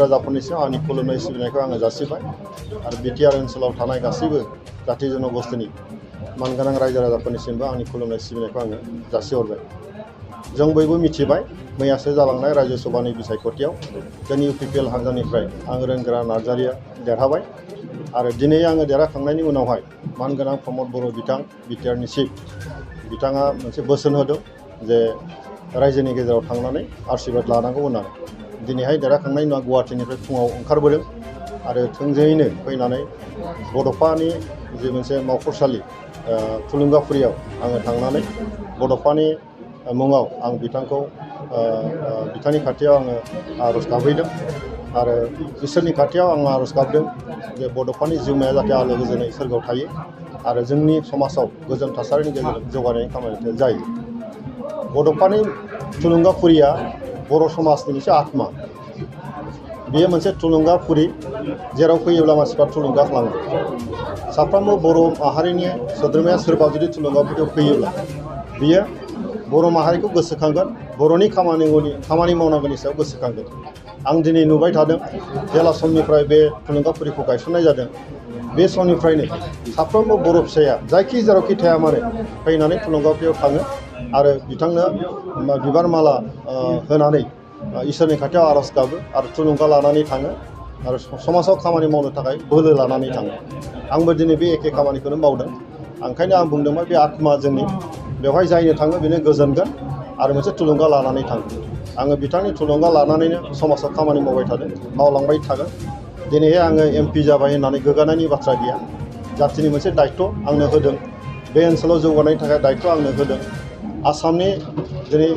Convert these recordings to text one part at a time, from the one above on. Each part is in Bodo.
राजाफोरनिसिम आंनि खुलुमनाय सिबिनायखौ आङो जासिबाय आरो बिटिआर ओनसोलाव थानाय गासैबो जाथि जनगोष्ठीनि मानगोनां रायजो राजाफोरनिसिमबो आंनि खुलुमनाय सिबिनायखौ आङो जासिहरबाय। जों बयबो मिथिबाय मैयासो जालांनाय रायजो सभानि बिसायख'थियाव जोंनि इउपिपिएल हान्जानिफ्राय आं रोंगोरा नार्जारिया देरहाबाय आरो दिनै आङो देरहाखांनायनि उनावहाय मानगोनां प्रमद बर' बिथां बिटिआरनि चिफ बिथाङा मोनसे बोसोन होदों जे रायजोनि गेजेराव थांनानै आशीर्बाद लानांगौ होननानै दिनैहाय देरहाखांनायनि उनाव गुवाहाटीनिफ्राय फुङाव ओंखारबोदों आरो थोंजोङैनो फैनानै बड'फानि जे मोनसे मावख'सालि थुलुंगाफुरियाव आङो थांनानै बड'फानि मुङाव आं बिथांखौ बिथांनि खाथियाव आङो आर'ज गाबहैदों आरो इसोरनि खाथियाव आं आर'ज गाबदों जे बड'फानि जिउमाया जाहाथे आलो गोजोनै सोरगोआव थायो आरो जोंनि समाजाव गोजोन थासारिनि गेजेरजों जौगानायनि खामानिया जायो। बड'फानि थुलुंगाफुरिया बर' समाजनि मोनसे आत्मा। बेयो मोनसे थुलुंगाफुरि जेराव फैयोब्ला मानसिफ्रा थुलुंगाखाङो। साफ्रोमबो बर' माहारिनि सोद्रोमाया सोरबा जुदि थुलुंगाफुरियाव फैयोब्ला बियो बर' माहारिखौ गोसोखांगोन, बर'नि खामानि मावनांगौनि सायाव गोसोखांगोन। आं दिनै नुबाय थादों जेला समनिफ्राय बे थुलुंगाफुरिखौ गायसननाय जादों बे समनिफ्रायनो साफ्रोमबो बर' फिसाया जायखि जेरावखि थाया मानो फैनानै थुलुंगाफुरियाव थाङो आरो बिथांनो बिबार माला होनानै इसोरनि खाथियाव आर'ज गाबो आरो थुलुंगा लानानै थाङो आरो समाजाव खामानि मावनो थाखाय बोलो लानानै थाङो। आंबो दिनै बे एखे खामानिखौनो मावदों। ओंखायनो आं बुंदोंमोन बे आत्मा जोंनि बेवहाय जायनो थाङो बेनो गोजोनगोन आरो मोनसे थुलुंगा लानानै थाङो। आङो बिथांनि थुलुंगा लानानैनो समाजाव खामानि मावबाय थादों, मावलांबाय थागोन। दिनैहाय आङो एमपि जाबाय होननानै गोग्गानायनि बाथ्रा गैया। जाथिनि मोनसे दायित्व आंनो होदों, बे ओनसोलाव जौगानायनि थाखाय दायित्व आंनो होदों। आसामनि दिनै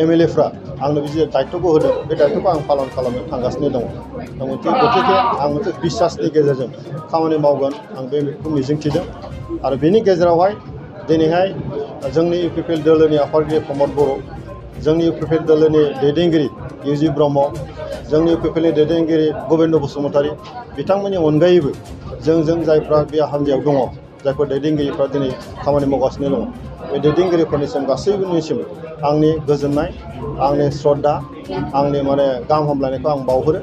एमएलएफ्रा आंनो बिदि दायित्वखौ होदों, बे दायित्वखौ आं पालन खालामनो थांगासिनो दङ। गतिके आं मोनसे बिसासनि गेजेरजों खामानि मावगोन आं बेखौ मिजिंथिदों आरो बेनि गेजेरावहाय दिनैहाय जोंनि इउपिपिएल दोलोनि आफादगिरि प्रमद बर', जोंनि इउपिपिएल दोलोनि दैदेनगिरि इउजि ब्रह्म, जोंनि इउपिपिएलनि दैदेनगिरि गबिन्द बसुमतारी बिथांमोननि अनगायैबो जों जायफ्रा बे हान्जायाव दङ, जायफोर दैदेनगिरिफ्रा दिनै खामानि मावगासिनो दङ, बे दैदेनगिरिफोरनिसिम गासैबोनिसिम आंनि गोजोननाय, आंनि श्रद्धा, आंनि गाहाम हामलायनायखौ आं बावहरो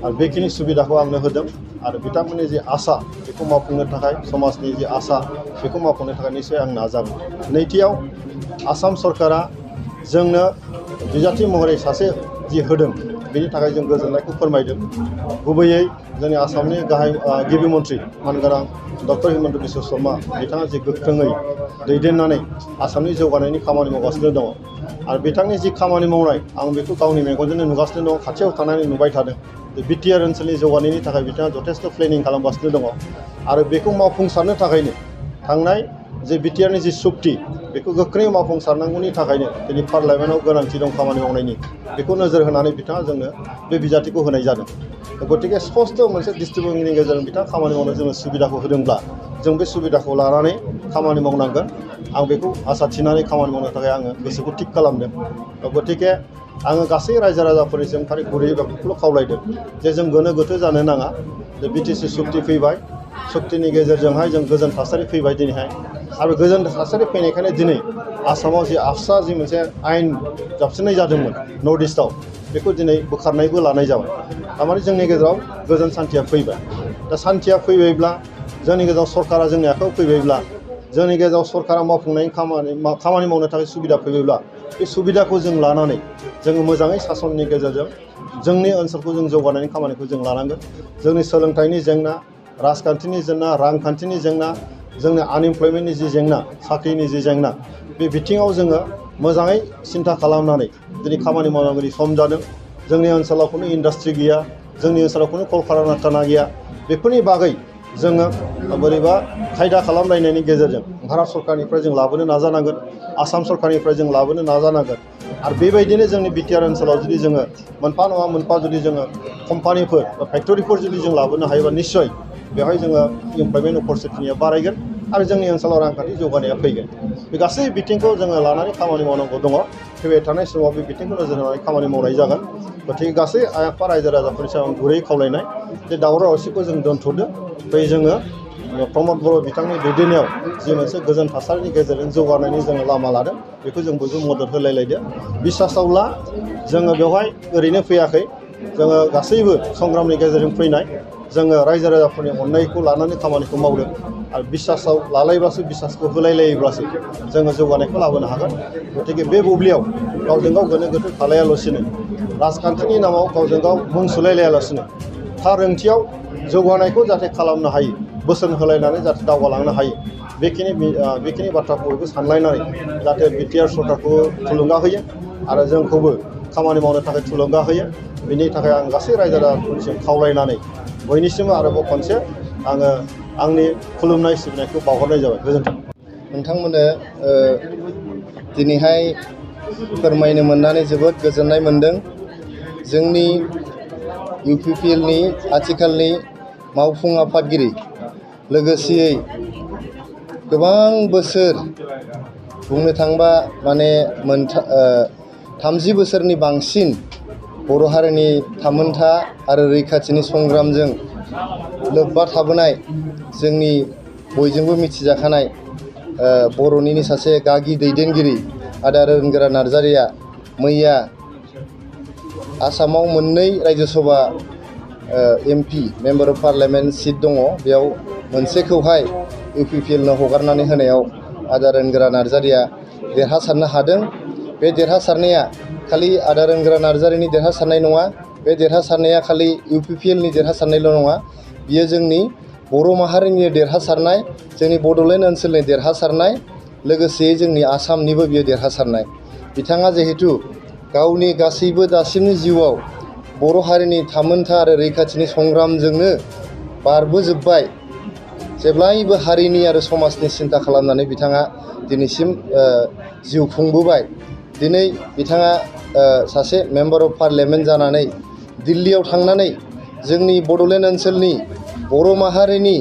आरो बेखिनि सुबिदाखौ आंनो होदों आरो बिथांमोननि जि आसा बेखौ मावफुंनो थाखाय समाजनि जि आसा बेखौ मावफुंनो थाखाय निश्चय आं नाजागोन। नैथियाव आसाम सरकारा जोंनो बिजाथि महरै सासे जि होदों बेनि थाखाय जों गोजोननायखौ फोरमायदों। गुबैयै जोंनि आसामनि गाहाय गिबि मन्थ्रि मानगोनां डक्टर हिमन्त बिश्व शर्मा बिथाङा जि गोख्रोङै दैदेननानै आसामनि जौगानायनि खामानि मावगासिनो दङ आरो बिथांनि जि खामानि मावनाय आं बेखौ गावनि मेगनजोंनो नुगासिनो दङ, खाथियाव थानानै नुबाय थादों। बिटिआर ओनसोलनि जौगानायनि थाखाय बिथाङा जथेस्थ' प्लेनिं खालामगासिनो दङ आरो बेखौ मावफुंसारनो थाखायनो थांनाय जे बिटिआरनि जि सुक्ति बेखौ गोख्रै मावफुंसारनांगौनि थाखायनो दिनै पार्लियामेन्टआव गोनांथि दं खामानि मावनायनि, बेखौ नोजोर होनानै बिथाङा जोंनो बे बिजाथिखौ होनाय जादों। गतिके स्पष्ट मोनसे डिस्ट्रिबिउटनि गेजेरजों बिथाङा खामानि मावनो जोंनो सुबिदाखौ होदोंब्ला जों बे सुबिदाखौ लानानै खामानि मावनांगोन। आं बेखौ आसा थिनानै खामानि मावनो थाखाय आङो गोसोखौ थिग खालामदों। गतिके आङो गासै रायजो राजाफोरनिसिम खालि गुरैयै बेखौल' खावलायदों जे जों गोनो गोथो जानो नाङा। जे बिटिसि सुक्ति फैबाय, सुक्तिनि गेजेरजोंहाय जों गोजोन थासारि फैबाय दिनैहाय आरो गोजोन थासारि फैनायखायनो दिनै आसामाव जि आफसा जि मोनसे आयेन जाबसिननाय जादोंमोन नर्थ इस्टआव बेखौ दिनै बोखारनायबो लानाय जाबाय। थारमाने जोंनि गेजेराव गोजोन सान्थिया फैबाय। दा सान्थिया फैबायब्ला जोंनि गेजेराव सरकारा जोंनि आखायाव फैबायब्ला जोंनि गेजेराव सरकारा मावफुंनायनि खामानि मावनो थाखाय सुबिदा फैबायब्ला बे सुबिदाखौ जों लानानै जोङो मोजाङै सासननि गेजेरजों जोंनि ओनसोलखौ जों जौगानायनि खामानिखौ जों लानांगोन। जोंनि सोलोंथाइनि जेंना, राजखान्थिनि जेंना, रांखान्थिनि जेंना, जोंनि आनइमप्लयमेन्टनि जि जेंना, साख्रिनि जि जेंना, बे बिथिङाव जोङो मोजाङै सिन्था खालामनानै दिनै खामानि मावनांगौनि सम जादों। जोंनि ओनसोलाव खुनु इन्डास्ट्रि गैया, जोंनि ओनसोलाव खुनु कलकारखाना गैया। बेफोरनि बागै जोङो बोरैबा खायदा खालामलायनायनि गेजेरजों भारत सरकारनिफ्राय जों लाबोनो नाजानांगोन, आसाम सरकारनिफ्राय जों लाबोनो नाजानांगोन आरो बेबायदिनो जोंनि बिटिआर ओनसोलाव जुदि जोङो मोनफा नङा मोनफा जुदि जोङो कम्पानिफोर बा फेक्ट'रिफोर जुदि जों लाबोनो हायोबा निस्सय बेवहाय जोङो इमप्लयमेन्ट अपरचुनिटिया बारायगोन आरो जोंनि ओनसोलाव रांखान्थि जौगानाया फैगोन। बे गासै बिथिंखौ जोङो लानानै खामानि मावनांगौ दङ। फैबाय थानाय समाव बे बिथिंखौ नोजोर होनानै खामानि मावनाय जागोन। गतिके गासै आइ आफा रायजो राजाफोरनि सायाव आं गुरै खावलायनाय जे दावराव दावसिखौ जों दोनथ'दो। बै जोङो प्रमद बर' बिथांनि दैदेननायाव जि मोनसे गोजोन थासारिनि गेजेरजों जौगानायनि जोङो लामा लादों बेखौ जों बयबो मदद होलायलायदो। बिसासाव ला जोङो बेवहाय ओरैनो फैयाखै, जोङो गासैबो संग्रामनि गेजेरजों फैनाय जोङो रायजो राजाफोरनि अननायखौ लानानै खामानिखौ मावदों आरो बिसासाव लालायब्लासो बिसासखौ होलायलायोब्लासो जोङो जौगानायखौ लाबोनो हागोन। गतिके बे बुब्लियाव गावजों गाव गोनो गोथो थालायालासिनो राजखान्थिनि नामाव गावजों गाव मुं सुलायलायालासिनो थार ओंथियाव जौगानायखौ जाहाथे खालामनो हायो, बोसोन होलायनानै जाहाथे दावगालांनो हायो, बेखिनि बाथ्राखौ बयबो सानलायनानै जाहाथे बिटिआर सरकारखौ थुलुंगा होयो आरो जोंखौबो खामानि मावनो थाखाय थुलुंगा होयो। बिनि थाखाय आं गासै रायजो राजाफोरनिसिम खावलायनानै बयनिसिमबो आरोबाव खनसे आङो आंनि खुलुमनाय सिबिनायखौ बावहरनाय जाबाय। गोजोन्थों। नोंथांमोननो दिनैहाय फोरमायनो मोननानै जोबोद गोजोननाय मोनदों। जोंनि UPPLनि आथिखालनि मावफुं आफादगिरि, लोगोसेयै गोबां बोसोर बुंनो थांबा माने 30 बोसोरनि बांसिन बर' हारिनि थामोनथा आरो रैखाथिनि संग्रामजों लोब्बा थाबोनाय जोंनि बयजोंबो मिथिजाखानाय बर'निनो सासे गागि दैदेनगिरि आदा रोनगोरा नार्जारिया मैया आसामाव 2 रायजोसभा MP member of parliament seat दङ, बेयाव मोनसेखौहाय UPPLनो हगारनानै होनायाव आदा रोनगोरा नार्जारिया देरहासारनो हादों। बे देरहासारनाया खालि आदा रोनगोरा नार्जारिनि देरहासारनाय नङा, बे देरहासारनाया खालि UPPLनि देरहासारनायल' नङा, बियो जोंनि बर' माहारिनि देरहासारनाय, जोंनि बड'लेण्ड ओनसोलनि देरहासारनाय, लोगोसे जोंनि आसामनिबो बियो देरहासारनाय। बिथाङा जिहेतु गावनि गासैबो दासिमनि जिउआव बर' हारिनि थामोनथा आरो रैखाथिनि संग्रामजोंनो बारबोजोब्बाय, जेब्लायबो हारिनि आरो समाजनि सिन्था खालामनानै बिथाङा दिनैसिम जिउ खुंबोबाय। दिनै बिथाङा सासे मेम्बार अफ पार्लियामेन्ट जानानै दिल्लीयाव थांनानै जोंनि बड'लेण्ड ओनसोलनि बर' माहारिनि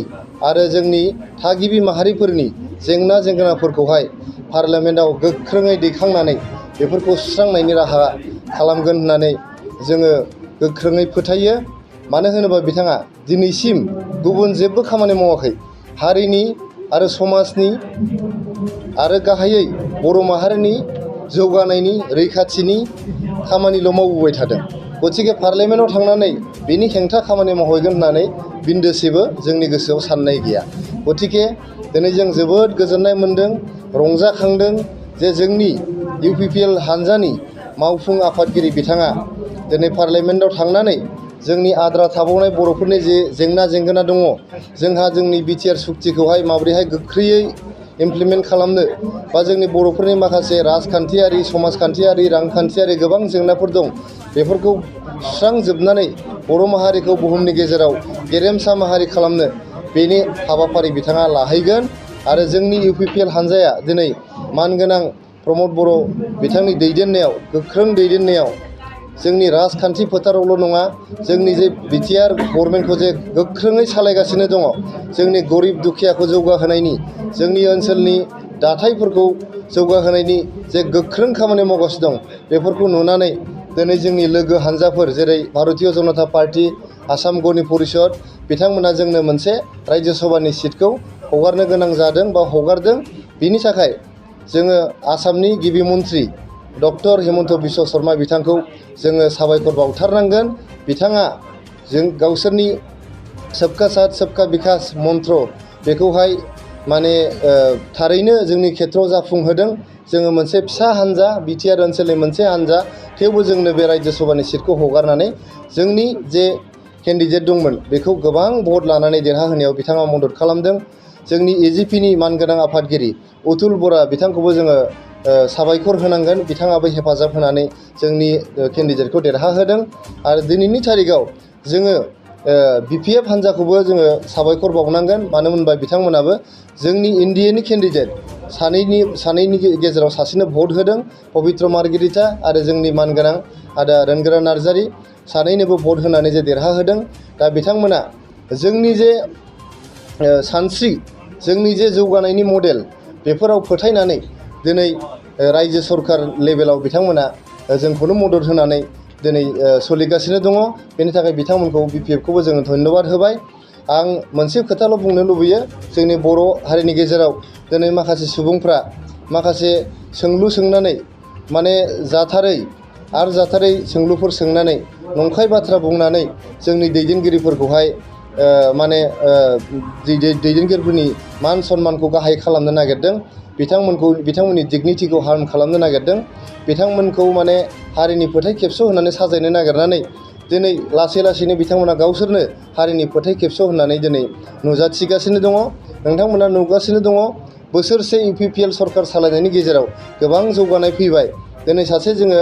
आरो जोंनि थागिबि माहारिफोरनि जेंना जेंगोनाफोरखौहाय पार्लियामेन्टआव गोख्रोङै दैखांनानै बेफोरखौ सुस्रांनायनि राहा खालामगोन होननानै जोङो गोख्रोङै फोथायो। मानो होनोबा बिथाङा दिनैसिम गुबुन जेबो खामानि मावाखै, हारिनि आरो समाजनि आरो गाहायै बर' माहारिनि जौगानायनि रैखाथिनि खामानिल' मावबोबाय थादों। गतिके पार्लियामेन्टआव थांनानै बेनि हेंथा खामानि मावहैगोन होननानै बिन्दोसेबो जोंनि गोसोआव साननाय गैया। गतिके दिनै जों जोबोद गोजोननाय मोन्दों, रंजाखांदों जे जोंनि UPPL हान्जानि मावफुं आफादगिरि बिथाङा दिनै पार्लियामेन्टआव थांनानै जोंनि आद्रा थाबावनाय बर'फोरनि जे जेंना जेंगोना दङ, जोंहा जोंनि बिटिआर सुक्तिखौहाय माबोरैहाय गोख्रैयै इमप्लिमेन्ट खालामनो, बा जोंनि बर'फोरनि माखासे राजखान्थियारि, समाजखान्थियारि, रांखान्थियारि गोबां जेंनाफोर दं, बेफोरखौ सुस्रांजोबनानै बर' माहारिखौ बुहुमनि गेजेराव गेरेमसा माहारि खालामनो बेनि हाबाफारि बिथाङा लाहैगोन। आरो जोंनि UPPL हान्जाया दिनै मानगोनां प्रमद बर' बिथांनि दैदेननायाव, गोख्रों दैदेननायाव जोंनि राजखान्थि फोथारावल' नङा, जोंनि जे बिटिआर गभर्नमेन्टखौ जे गोख्रोङै सालायगासिनो दङ, जोंनि गरिब दुखियाखौ जौगाहोनायनि, जोंनि ओनसोलनि दाथायफोरखौ जौगाहोनायनि जे गोख्रों खामानि मावगासिनो दं, बेफोरखौ नुनानै दिनै जोंनि लोगो हान्जाफोर जेरै भारतीय जनता पार्टी, आसाम गनि परिषद बिथांमोना जोंनो मोनसे रायजो सभानि सिटखौ हगारनो गोनां जादों बा हगारदों। बिनि थाखाय जोङो आसामनि गिबि मन्त्रि डक्टर हिमन्त बिश्व शर्मा बिथांखौ जोङो साबायखर बावथारनांगोन। बिथाङा जों गावसोरनि सबका साथ सबका बिकास मन्त्र बेखौहाय माने थारैनो जोंनि खेत्रआव जाफुंहोदों। जोङो मोनसे फिसा हान्जा, बिटिआर ओनसोलनि मोनसे हान्जा, थेवबो जोंनो बे रायजो सभानि सिटखौ हगारनानै जोंनि जे केन्डिडेट दंमोन बेखौ गोबां भट लानानै देरहाहोनायाव बिथाङा मदद खालामदों। जोंनि एजिपिनि मानगोनां आफादगिरि अतुल बरा बिथांखौबो जोङो साबायखर होनांगोन। बिथाङाबो हेफाजाब होनानै जोंनि केन्डिडेटखौ देरहाहोदों। आरो दिनैनि थारिखआव जोङो BPF हान्जाखौबो जोङो साबायखर बावनांगोन, मानो होनबा बिथांमोनाबो जोंनि इन्डियानि केन्डिडेट सानैनि गेजेराव सासेनो भट होदों, पबित्र मार्गेरिटा आरो जोंनि मानगोनां आदा रोनगोरा नार्जारि, सानैनोबो भट होनानै जे देरहाहोदों। दा बिथांमोना जोंनि जे सानस्रि, जोंनि जे जौगानायनि मडेल, बेफोराव फोथायनानै दिनै रायजो सरकार लेभेलाव बिथांमोना जोंखौनो मदद होनानै दिनै सोलिगासिनो दङ। बेनि थाखाय बिथांमोनखौ BPFखौबो जोङो धन्यबाद होबाय। आं मोनसे खोथाल' बुंनो लुबैयो, जोंनि बर' हारिनि गेजेराव दिनै माखासे सुबुंफ्रा माखासे सोंलु सोंनानै माने जाथारै आरो जाथारै सोंलुफोर सोंनानै नंखाय बाथ्रा बुंनानै जोंनि दैदेनगिरिफोरखौहाय दैदेनगिरिफोरनि मान सन्मानखौ गाहाय खालामनो नागिरदों, बिथांमोननि डिगनिटिखौ हार्म खालामनो नागिरदों, बिथांमोनखौ हारिनि फोथाय खेबस' होनानै साजायनो नागिरनानै दिनै लासै लासैनो बिथांमोना गावसोरनो हारिनि फोथाय खेबस' होननानै दिनै नुजाथिगासिनो दङ। नोंथांमोना नुगासिनो दङ बोसोरसे UPPL सरकार सालायनायनि गेजेराव गोबां जौगानाय फैबाय। दिनै सासे जोङो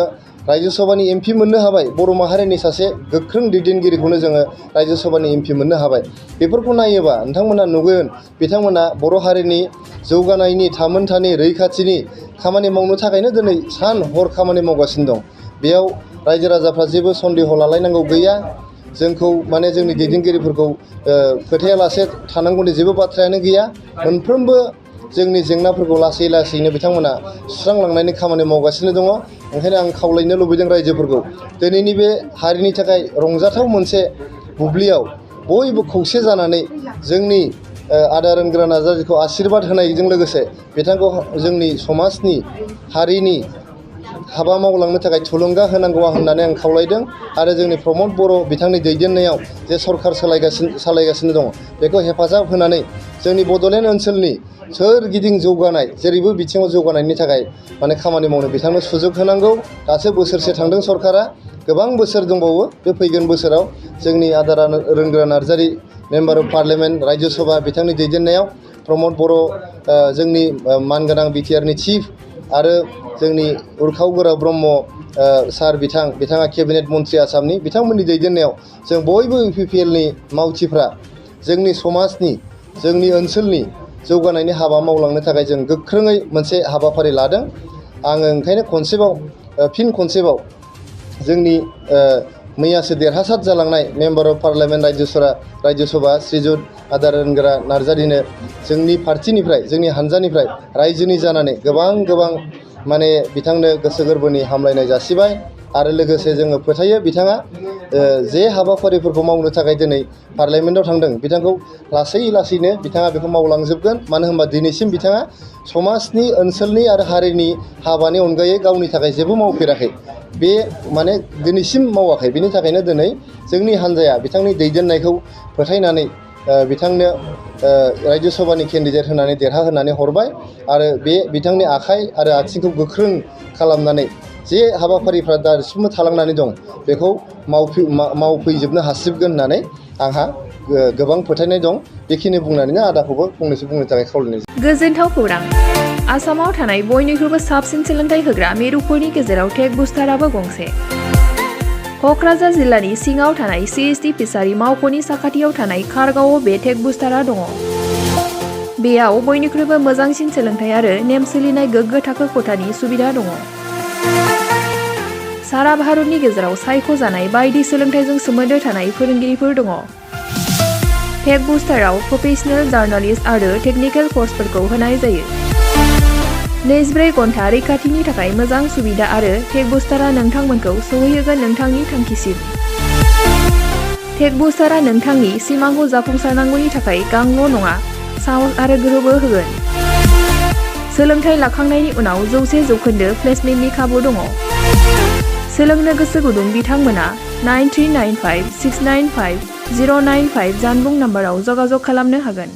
रायजो सभानि MP मोननो हाबाय, बर' माहारिनि सासे गोख्रों दैदेनगिरिखौनो जोङो रायजो सभानि MP मोननो हाबाय। बेफोरखौ नायोबा नोंथांमोना नुगोन बिथांमोना बर' हारिनि जौगानायनि थामोनथानि रैखाथिनि खामानि मावनो थाखायनो दिनै सान हर खामानि मावगासिनो दं। बेयाव रायजो राजाफ्रा जेबो सन्देह लालायनांगौ गैया। जोंखौ जोंनि दैदेनगिरिफोरखौ फोथायालासे थानांगौनि जेबो बाथ्रायानो गैया। मोनफ्रोमबो जोंनि जेंनाफोरखौ लासै लासैनो बिथांमोना सुस्रांलांनायनि खामानि मावगासिनो दङ। ओंखायनो आं खावलायनो लुबैदों रायजोफोरखौ, दिनैनि बे हारिनि थाखाय रंजाथाव मोनसे बुब्लियाव बयबो खौसे जानानै जोंनि आदारेन गोरा नार्जारिखौ आशिर्बाद होनायजों लोगोसे बिथांखौ जोंनि समाजनि हारिनि हाबा मावलांनो थाखाय थुलुंगा होनांगौ होननानै आं खावलायदों। आरो जोंनि प्रमद बर' बिथांनि दैदेननायाव जे सरकार सालायगासिनो दङ बेखौ हेफाजाब होनानै जोंनि बड'लेण्ड ओनसोलनि सोरगिदिं जौगानाय जेरैबो बिथिङाव जौगानायनि थाखाय खामानि मावनो बिथांनो सुजुग होनांगौ। दासो बोसोरसे थांदों सरकारा, गोबां बोसोर दंबावो। बे फैगोन बोसोराव जोंनि आदारेन गोरा नार्जारि मेम्बार अफ पार्लियामेन्ट रायजो सभा बिथांनि दैदेननायाव प्रमद बर' जोंनि मानगोनां बिटिआरनि चिफ आरो जोंनि उरखाव गोरा ब्रह्म सार बिथाङा केबिनेट मन्त्रि आसामनि, बिथांमोननि दैदेननायाव जों बयबो UPPLनि मावथिफ्रा जोंनि समाजनि जोंनि ओनसोलनि जौगानायनि हाबा मावलांनो थाखाय जों गोख्रोङै मोनसे हाबाफारि लादों। आङो ओंखायनो फिन खनसेबाव जोंनि मैयासो देरहासार जालांनाय मेम्बार अफ पार्लियामेन्ट रायजो सभा श्रीजुत आदारेन गोरा नार्जारिनो जोंनि पार्टिनिफ्राय जोंनि हानजानिफ्राय रायजोनि जानानै गोबां बिथांनो गोसो गोरबोनि हामलायनाय जासिबाय। आरो लोगोसे जोङो फोथायो बिथाङा जे हाबाफारिफोरखौ मावनो थाखाय दिनै पार्लियामेन्टआव थांदों बिथांखौ लासैनो बिथाङा बेखौ मावलांजोबगोन। मानो होनबा दिनैसिम बिथाङा समाजनि ओनसोलनि आरो हारिनि हाबानि अनगायै गावनि थाखाय जेबो मावफेराखै, बे दिनैसिम मावाखै। बिनि थाखायनो दिनै जोंनि हान्जाया बिथांनि दैदेननायखौ फोथायनानै बिथांनो रायजो सभानि केन्डिडेट होनानै देरहाहोनानै हरबाय। आरो बे बिथांनि आखाइ आरो आथिंखौ गोख्रों खालामनानै जे हाबाफारिफ्रा दासिमबो थालांनानै दं बेखौ मावफैजोबनो हासिगोन होननानै आंहा गोबां फोथायनाय दं। बेखिनि बुंनानैनो आदाखौबो फंनैसो बुंनो थाखाय खावलायनाय जाबाय। गोजोनथाव खौरां! आसामाव थानाय बयनिख्रुइबो साबसिन सोलोंथाइ होग्रा मिरुफोरनि गेजेराव टेक बुस्टाराबो गंसे। क'क्राझार जिल्लानि सिङाव थानाय CST फिसारि मावख'नि साखाथियाव थानाय खारगावआव बे टेक बुस्टारा दङ। बेयाव बयनिख्रुइबो मोजांसिन सोलोंथाइ आरो नेम सोलिनाय गोग्गो थाखो खथानि सुबिदा दङ। सारा भारतनि गेजेराव सायख'जानाय बायदि सोलोंथाइजों सोमोन्दो थानाय फोरोंगिरिफोर दङ। टेक बुस्टाराव प्रफेशनेल, जार्नालिस्ट आरो टेकनिकेल कर्सफोरखौ होनाय जायो। 24 घन्टा रैखाथिनि थाखाय मोजां सुबिदा आरो टेक बुस्टारा नोंथांमोनखौ सौहैहोगोन नोंथांनि थांखिसिम। टेक बुस्टारा नोंथांनि सिमांखौ जाफुंसारनांगौनि थाखाय गांल' नङा, साहस आरो गोहोबो होगोन। सोलोंथाइ लाखांनायनि उनाव 100% प्लेसमेन्टनि खाबु दङ। सोलोंनो गोसो गुदुं बिथांमोना 9395695095 जानबुं नम्बराव जगाजग खालामनो हागोन।